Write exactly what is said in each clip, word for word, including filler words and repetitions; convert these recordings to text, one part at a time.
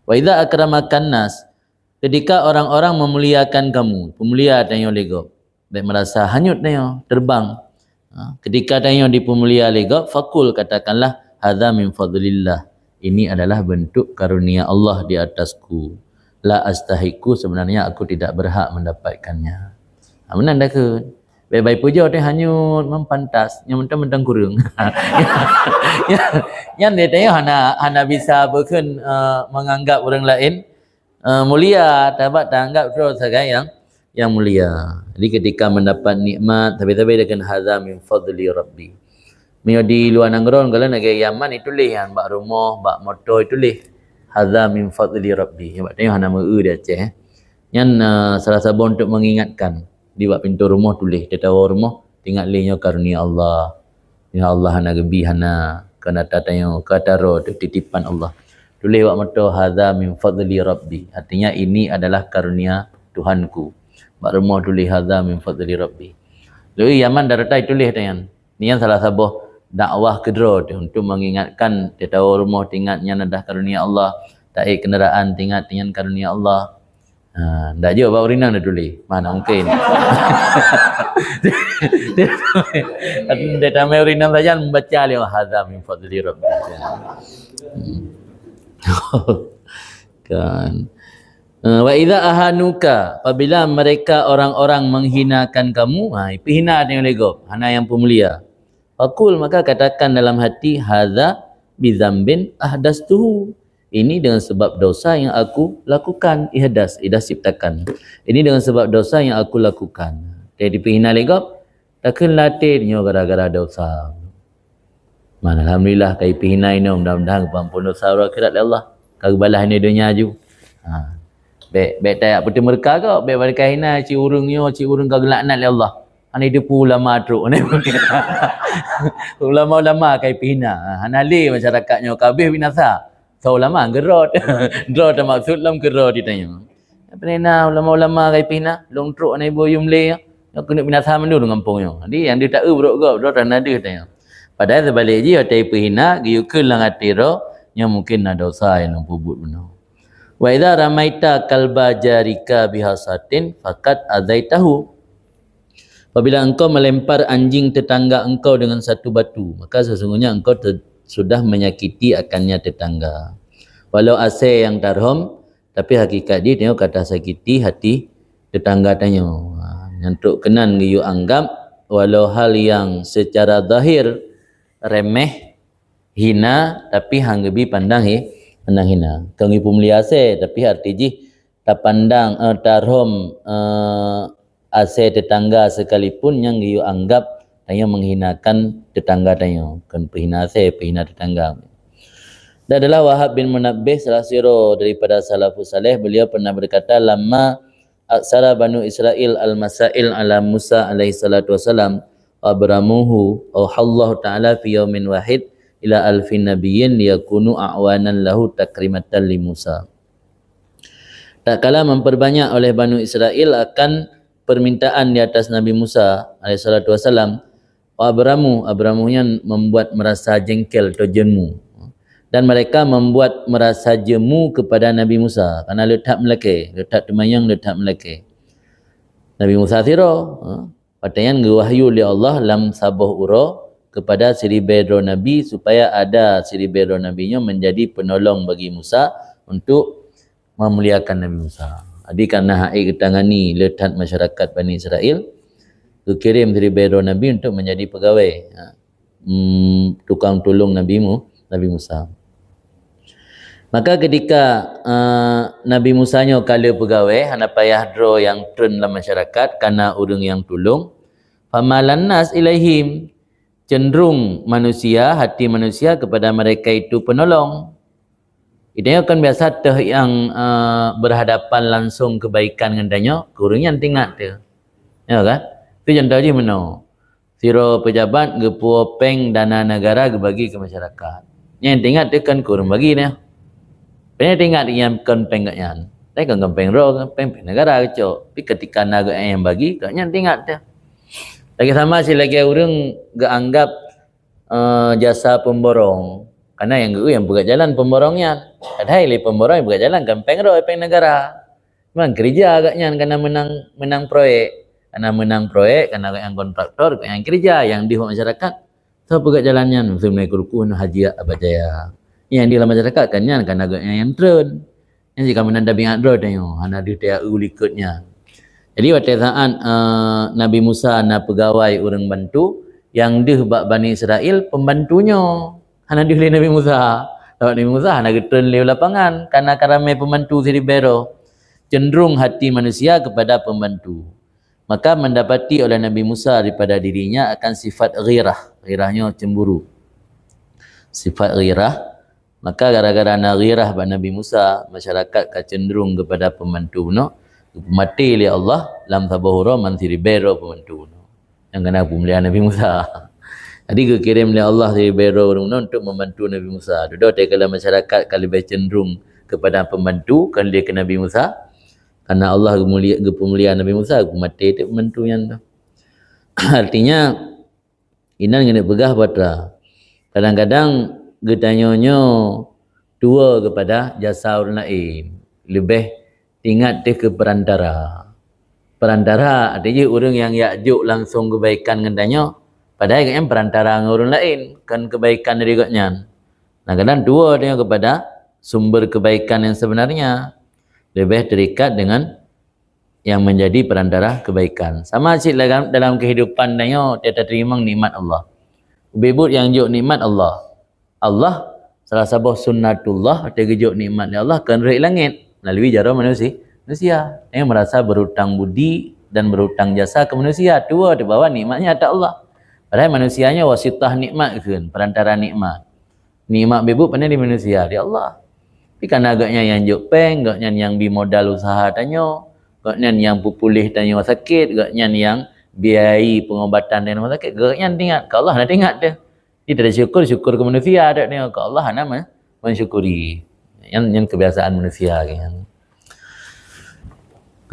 Wa idza akramakan nas, ketika orang-orang memuliakan kamu, peumulia tanyoe lé gob, bék merasa hanyut tanyoe, terbang. Ha, ketika tanyoe dipeumulia lé gob, fakul, katakanlah, "Hadza min fadlillah." Ini adalah bentuk karunia Allah di atasku. La astahiqu, sebenarnya aku tidak berhak mendapatkannya. Ha, meunan dah kheun. Bék bai pujoe teuh hanyut, memang pantas, nyang mantong-mantong kureueng. Nyan dia tanya hana, hana bisa beukeun, eh, menganggap orang lain, eh, mulia, tabat tanggap droe sagai yang, yang mulia. Jadi ketika mendapat nikmat, sabe-sabe dia kheun, "Hadza min fadli Rabbi." Meunyoe di luwa nanggroe, kalau lagèe Yaman, ituléh nyan, bak rumoh, bak moto, ituléh, "Hadza min fadli Rabbi." Bak tanyoe hana meu-eu di Aceh, eh. Nyan, eh, salah saboh untuk mengingatkan. Di bak pintoe rumoh tuléh, teuh tawoe rumoh, teuingat lé nyoe karunia Allah. Nyoe Allah hana geubi hana, keu ata tanyoe, keu ata droe teuh titipan Allah. Tuléh bak moto, "Hadza min fadli Rabbi." Artinya, ini adalah karunia Tuhanku. Bak rumoh tuléh, "Hadza min fadli Rabbi." Lé Yaman darata tuléh tanyan. Nyan salah saboh dakwah keudroe teuh untuk mengingatkan, teuh tawoe rumoh teuingat nyan adalah karunia Allah, taék kendaraan teuingat nyan karunia Allah. Ha, ndak jeuet bak ureueng inong tatuléh. Mana mungkin. Dia tamai ureueng inong sajan membaca lé, "Hadza min fadli Rabbi." Kan. Eh, "Wa idza ahanuka," apabila mereka orang-orang menghinakan kamu, ha, ipeuhina tanyoe lé gob, hana nyang peumulia. "Fakul," maka katakan dalam hati, "Hadza bidzambin ahdastuhu." Ini dengan sebab dosa yang aku lakukan, ihdas, ihdas ciptakan. Ini dengan sebab dosa yang aku lakukan. Jadi dipeuhina lé gob, takheun lam até nyoe gara-gara dosa. Man, alhamdulillah, ka ipeuhina inoe, mudah-mudahan geupeuampon dosa uroe akhirat lé Allah. Ka geubalah inoe donya ju. Ha. Bék, bék tajak peuteumeureuka gob, bék bak hina cit ureueng nyoe, cit ureueng ka geulaknat lé Allah. Hana jiteupeue ulama trok. Ulama-ulama ka ipeuhina. Ha, hana lé masyarakat nyoe ka abéh binasa. Soe ulama? Geurot. Droe teumaksud lom geurot di tanyoe. Peue na ulama-ulama ka ipeuhina, lôn trok hana iboh yum lé nyoe. Nyoe keuneuk binasa mandum gampông nyoe. Jadi nyang deuh ta-eu brok gob, droe hana deuh tanyoe. Padahai seubalek jih, watèe ipeuhina, geuyue kheun lam até droe, nyoe mungkin na dosa nyang lôn peubuet bunoe. "Wa idza ramaita kalba jarika bihasatin faqad adzaitahu." Apabila engkau melempar anjing tetangga engkau dengan satu batu, maka sesungguhnya engkau te-, sudah menyakiti akannya tetangga. Walau asèe nyang tarhom, tapi hakikat jih tanyoe ka tasakiti hati tetangga tanyoe. Ha, nyan trok keunan geuyue anggap, walau hal yang secara zahir remeh, hina, tapi han geubi pandang hi-, pandang hina. Kon geupeumeuli asèe, tapi arti jih tapandang, eh, tarhom, eh, asèe tetangga sekalipun nyang geuyue anggap tanyoe menghinakan tetangga tanyoe. Kon peuhina asèe, peuhina tetangga. Dan adalah Wahab bin Munabbih, salah sidroe daripada salafus saleh, beliau pernah berkata, "Lamma aksara Banu Israil al-masail ala Musa alaihi salatu wasalam, abramuhu, auhallahu ta'ala fi yaumin wahid ila alfin nabiyyin liyakunu a'wanan lahu takrimatan li Musa." Tatkala memperbanyak oleh Banu Israel akan permintaan di atas Nabi Musa alaihi salatu wasalam, abramu, abramu nyan membuat merasa jengkel atau jemu. Dan mereka membuat merasa jemu kepada Nabi Musa, karena le that meulakèe, le that teumanyong, le that meulakèe. Nabi Musa sidroe, ha, watèe nyan geuwahyu lé Allah lam saboh uroe kepada siribèe droe nabi, supaya ada siribèe droe nabi nyoe menjadi penolong bagi Musa untuk memuliakan Nabi Musa. Jadi, karena hak ék geutangani le that masyarakat Bani Israel, geukirém siribèe droe nabi untuk menjadi peugawée, ha, hmm, tukang tulông Nabi Mu-, Nabi Musa. Maka ketika, eh, Nabi Musa nyoe ka le peugawée, hana payah droe nyang treun lam masyarakat, kana ureueng nyang tulông, famalan nas ilaihim, cenderung manusia, hati manusia kepada mereka itu penolong. Geutanyoe kan biasa teuh nyang, eh, berhadapan langsung kebaikan ngon tanyoe, keu ureueng nyan teuingat teuh. Ya kan? Itu contoh jih meunoe. Sidroe pejabat geupuwoe péng dana negara geubagi keu masyarakat. Nyan teuingat teuh kan keu ureueng bagi nyan. Pane teuingat nyan kon péng gobnyan. Tapi kon, kon péng droe, péng, péng negara geucok. Tapi ketika na gobnyan nyang bagi, gobnyan teuingat teuh. Lagèe sama silagèe ureueng geuanggap, eh, jasa pemborong. Karena nyang geu nyang peugah jalan pemborong nyan. Padahai lé pemborong nyang peugah jalan kan péng droe, péng negara. Memang kerja agaknyan karena menang, menang proyek. Karena menang proyek, karena agaknyan kontraktor, agaknyan kerja, nyang deuh masyarakat. Soe peugah jalan nyan, meuseu mulai keu ruku na haji Abad Jaya. Nyang deuh lam masyarakat kan nyan, karena agaknyan nyang treun. Nyan jih ka meunan tabingat droe tanyoe, hana deuh tayue likot nyan. Jadi watée saat, eh, Nabi Musa na peugawai ureuëng bantu, nyang deuh bak Bani Israel pembantunyoe. Hana deuh lé Nabi Musa. Sabab Nabi Musa hana geutreun lé lapangan, karena ka ramé pembantu siribèe droe. Cenderung hati manusia kepada pembantu. Maka mendapati oleh Nabi Musa daripada dirinya akan sifat ghirah. Ghirah nyoe cemburu. Sifat ghirah. Maka gara-gara na ghirah bak Nabi Musa, masyarakat ka cenderung kepada pembantu bunoe, geupeumaté lé Allah lam saboh uroe man siribèe droe pembantu bunoe. Nyang kana peumulia Nabi Musa. Jadi geukirém lé Allah siribèe droe ureuëng bunoe untuk membantu Nabi Musa. Dudoe takalon masyarakat ka leubeh cenderung kepada pembantu, kon lé keu Nabi Musa. Karena Allah geumulia, geupeumulia Nabi Musa, geupeumaté teuk pembantu nyan tu. Artinya, inan keuneuk peugah peue atra. Kadang-kadang geutanyoe nyoe tuwoe keupada jasa ureuëng laén. Leubeh ingat teuh keu perantara. Perantara, arti jih ureuëng nyang jak jok langsong keubaikan ngon tanyoe, padahai gobnyan perantara ngon ureuëng laén, kon keubaikan dari gobnyan. Kadang-kadang tuwoe tanyoe keupada sumber keubaikan nyang sebenarnya. Leubeh terikat dengan yang menjadi perantara kebaikan. Sama cit dalam, dalam kehidupan tanyoe, tiep-tiep teurimong nikmat Allah. Ubé buet nyang jok nikmat Allah. Allah, salah saboh sunnatullah, watée geujok nikmat lé Allah, kon rhot langét, melalui jaroe manusi-, manusia. Nyang merasa berhutang budi dan berhutang jasa ke manusia, tuwoe teuh bahwa nikmat nyan atra Allah. Padahai manusia nyoe wasitah nikmat kheun, perantara nikmat. Nikmat ubé buet pane di manusia, di Allah. Tapi karena gobnyan nyang jok péng, gobnyan nyang bi modal usaha tanyoe, gobnyan nyang peupuléh tanyoe sakét, gobnyan nyang biayai pengobatan tanyoe sakét, gobnyan teuingat, keu Allah hana teuingat teuh. Jadi tasyukur, syukur keu manusia, dak tanyoe keu Allah hana me-, mensyukuri. Nyan, nyan kebiasaan manusia kan.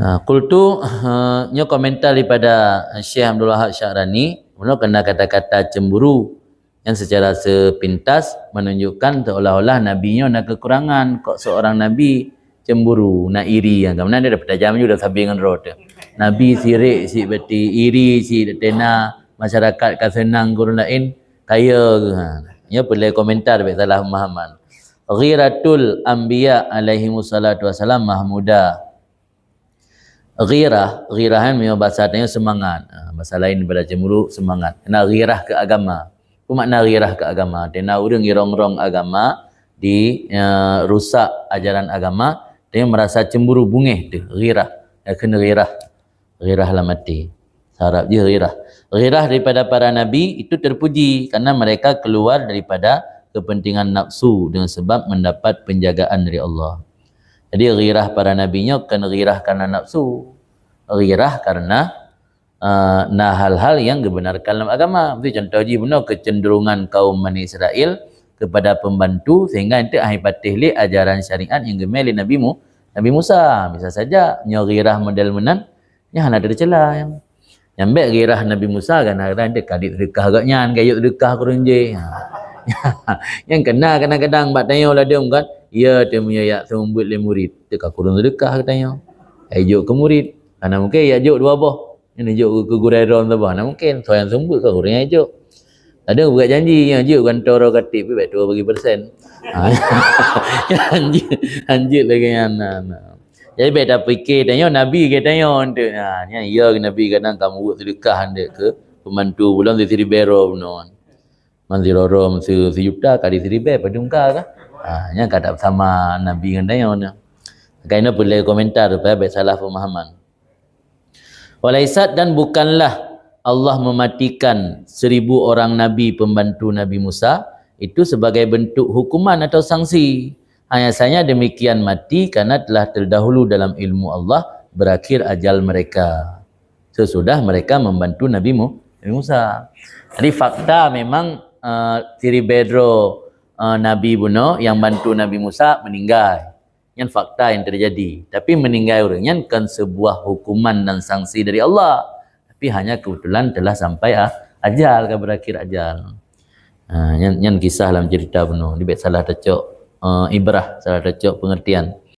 Ha, qultu, ha, nyoe komentar daripada Syekh Abdul Wahab Sya'rani, bunoe keunan kata-kata cemburu. Nyan secara sepintas menunjukkan seolah-olah Nabi nyoe na kekurangan. Kok seorang Nabi cemburu, na iri, nyang ka meunan dia dapat tajam juga sabe ngon rot. Nabi sirik cit berarti, iri cit, tena masyarakat ka seunang keu ureuëng laén, kaya geuh. Ha. Nyoe peureulée komentar bék salah pemahaman. Ghiratul anbiya alaihi wassalatu wassalam mahmuda. Ghirah, ghirah kan meunyoe bahasa tanyoe seumangat. Ha, bahasa laén daripada cemburu, seumangat. Kena ghirah keu agama. Peue makna ghirah keu agama? Tena ureuëng irong-rong agama, di, eh, rusak ajaran agama, tanyoe merasa cemburu, bungéh teuh, ghirah. Nyang kheun ghirah. Ghirah lam até. Seurab jih ghirah. Ghirah daripada para nabi itu terpuji karena mereka keluar daripada kepentingan nafsu dengan sebab mendapat penjagaan dari Allah. Jadi ghirah para nabi nyoe kon ghirah karena nafsu. Ghirah karena, eh, na hal-hal yang dibenarkan dalam agama. Seperti contoh jih bunoe kecenderungan kaum Bani Israel kepada pembantu sehingga enteuk han patéh lé ajaran syariat nyang geumé lé Nabi Mu-, Nabi Musa. Bisa saja nyoe ghirah model meunan, nyan hana teucela. Nyang bék ghirah Nabi Musa kadang-kadang dia kadit seudeukah gobnyan, kayok seudeukah kureueng jih. Ha. Nyang kena kadang-kadang bak tanyoe ladom kan, ya teuh meunyoe jak seumeubeuet lé murit, teuka kureueng seudeukah geutanyoe. Ai jok keu murit, hana mungken jak jok dua boh. Nyang jok keu gurée droe saboh, hana mungken. Soe nyang seumeubeuet ka kureueng jak jok. Ada buat janji, nyang jok gantoe roh katik pih bék tuwoe bagi persen. Ha. Hanjeuet, hanjeuet lagée nyan. Nah, nah. Jadi bék tapike tanyoe nabi geutanyoe enteuk. Ha, nyan ya nabi kadang ka mubuet seudeukah enteuk keu pembantu bulan siribèe droe bunoe. Man siroro meuseu sijuta kali siribèe padum ka kah? Ha, nyan ka tak sama nabi ngon tanyoe nyan. Kaina peureulée komentar supaya bék salah pemahaman. Walaisat, dan bukanlah Allah mematikan seribu orang nabi pembantu Nabi Musa itu sebagai bentuk hukuman atau sanksi. Hanya saja demikian mati karena telah terdahulu dalam ilmu Allah berakhir ajal mereka sesudah mereka membantu Nabi Mu-, Nabi Musa. Jadi fakta memang, eh, siribèe droe, eh, nabi bunoe yang bantu Nabi Musa meninggal. Nyan fakta yang terjadi. Tapi meninggai ureuëng nyan kon sebuah hukuman dan sanksi dari Allah. Tapi hanya kebetulan telah sampai a-, ajal, ka berakhir ajal. Ha, nyan, nyan kisah lam cerita bunoe. Dibek salah tacok, eh, ibrah, salah tacok pengertian.